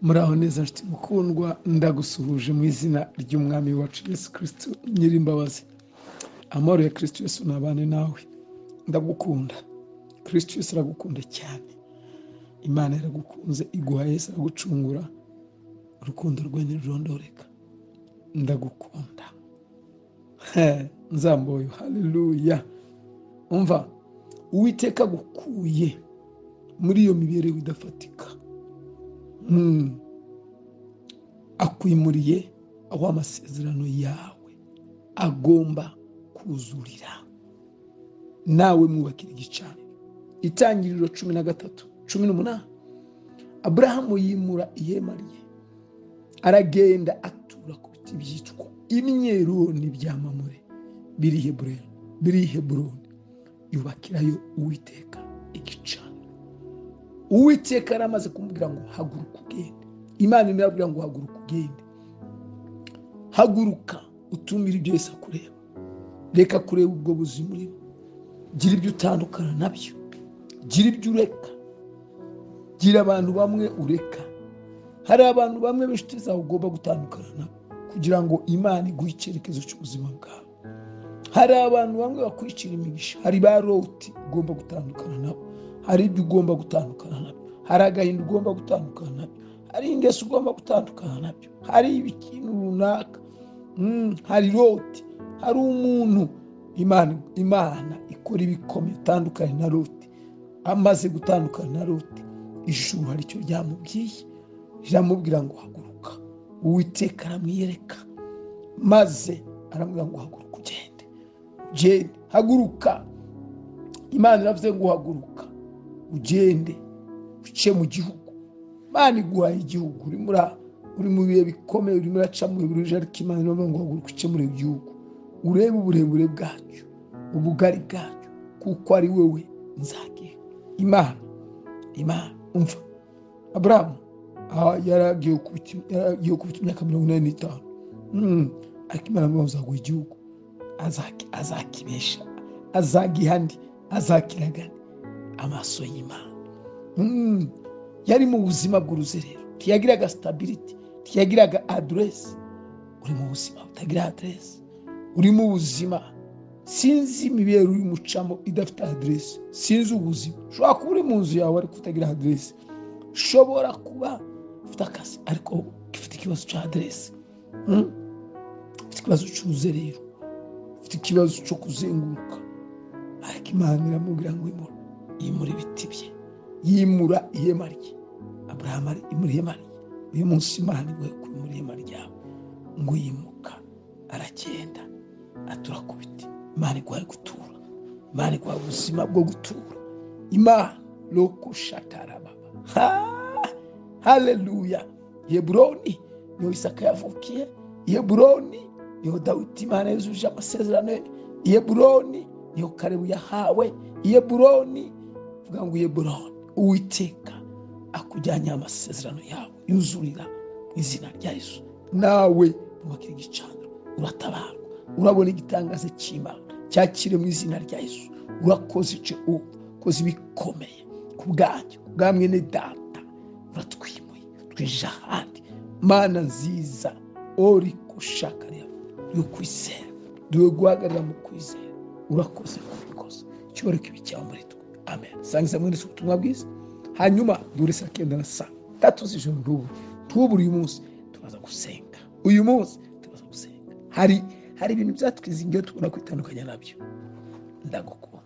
Muraho neza nshuti mukundwa, ndagusuhuje mu izina ry'Umwami wacu Yesu Kristo nyirimbabazi. Amahoro ya Kristo Yesu nabane nawe. Ndagukunda, Kristo Yesu aragukunda cyane. Imana yaragukunze, iguha Yesu aragucungura, urukundo rwe ntirurondoreka. Ndagukunda nzamboyo, haleluya. Umva, Uwiteka agukuye muri iyo mibereho idafatika, akwimuriye aho amasezerano yawe agomba kuzurira, nawe mwubakira igicaniro. Itangiriro 13:18, Aburahamu yimura ihema rye, aragenda atura ku biti byitwa imyeroni bya Mamure biri i Heburoni, yubakirayo Uwiteka igicaniro. Uwiteka yari amaze kumubwira ngo haguruka ugende. Imana imubwira ngo haguruka ugende, haguruka utumire ibyo Yesu akureba, reka kureba ubwo buzima urimo, gira ibyo utandukana nabyo, gira ibyo ureka, gira abantu bamwe ureka. Hari abantu bamwe b'inshuti zawe ugomba gutandukana nabo kugira ngo Imana iguhe icyerekezo cy'ubuzima bwawe. Hari abantu bamwe bakwicira imigisha, hari ba Loti ugomba gutandukana nabo, hari ibyo ugomba gutandukana nabyo, hari agahinda ugomba gutandukana nabyo, hari ingeso ugomba gutandukana nabyo, hari ikintu runaka, hari Loti, hari umuntu Imana ikora ibikomeye itandukanye na Loti. Amaze gutandukana na Loti, ijuru hari icyo ryamubwiye, riramubwira ngo haguruka. Uwiteka aramwiyereka, maze aramubwira ngo haguruka ugende, ugende, haguruka. Imana iravuze ngo haguruka ugende uce mu gihugu. Imana iguhaye igihugu, uri mu bihe bikomeye, urimo uraca mu bihe biruhije, ariko Imana iravuga ngo haguruka uce muri igihugu, urebe uburebure bwacyo, ubugari bwacyo, kuko ari wowe nzagiha. Imana umva, Aburahamu yaragiye kubita imyaka 85, ariko Imana ngo azaguha igihugu, azakibesha, azagiha andi, azakiragana amaso y'Imana. Yari mu buzima bw'uruzerero, ntiyagiraga stability, ntiyagiraga address. Uri mu buzima butagira address, uri mu buzima sinzi imibereho uri mucamo idafite address, sinzi ubuzima. Ushobora kuba uri mu nzu yawe ariko utagira address, ushobora kuba ufite akazi ariko ufite ikibazo cya address, ufite ikibazo cy'uruzerero, ufite ikibazo cyo kuzenguruka. Ariko Imana iramubwira ngo yimura ibiti bye, yimura ihema rye. Aburahamu imura ihema rye. Uyu munsi Imana iguhe kwimura ihema ryawe, ngo yimuka aragenda atura ku biti. Imana iguhaye gutura, Imana iguhaye ubuzima bwo gutura. Imana lokushatarababa, haleluya. Heburoni niho Isaka yavukiye, Heburoni niho Dawidi Imana yuzuje amasezerano ye, Heburoni niho Kalebu yahawe, Heburoni vuga ngo Heburoni, Uwiteka akujyanye amasezerano yawe yuzurira mu izina rya Yesu. Nawe wubakira igicaniro, uratabarwa, urabona igitangaza cy'Imana cyakire mu izina rya Yesu. Urakoze icyo ukoze ibikomeye ku bwanjye, ku bwa mwene data, uratwimuye twinjira ahandi. Mana nziza, ori kushakarira yo kwizera, duwe guhagarara mu kwizera. Urakoze kubikoze, icyubahiro kibe icyawe muri twe. Amen. Sangiza mwene ubutumwa bwiza, hanyuma dore saa 9 na saa 3 z'ijoro ntubure. Uyu munsi turaza gusenga, uyu munsi turaza gusenga. Hari ibintu byatwizingiye tubona kwitandukanya nabyo. Ndagukunda.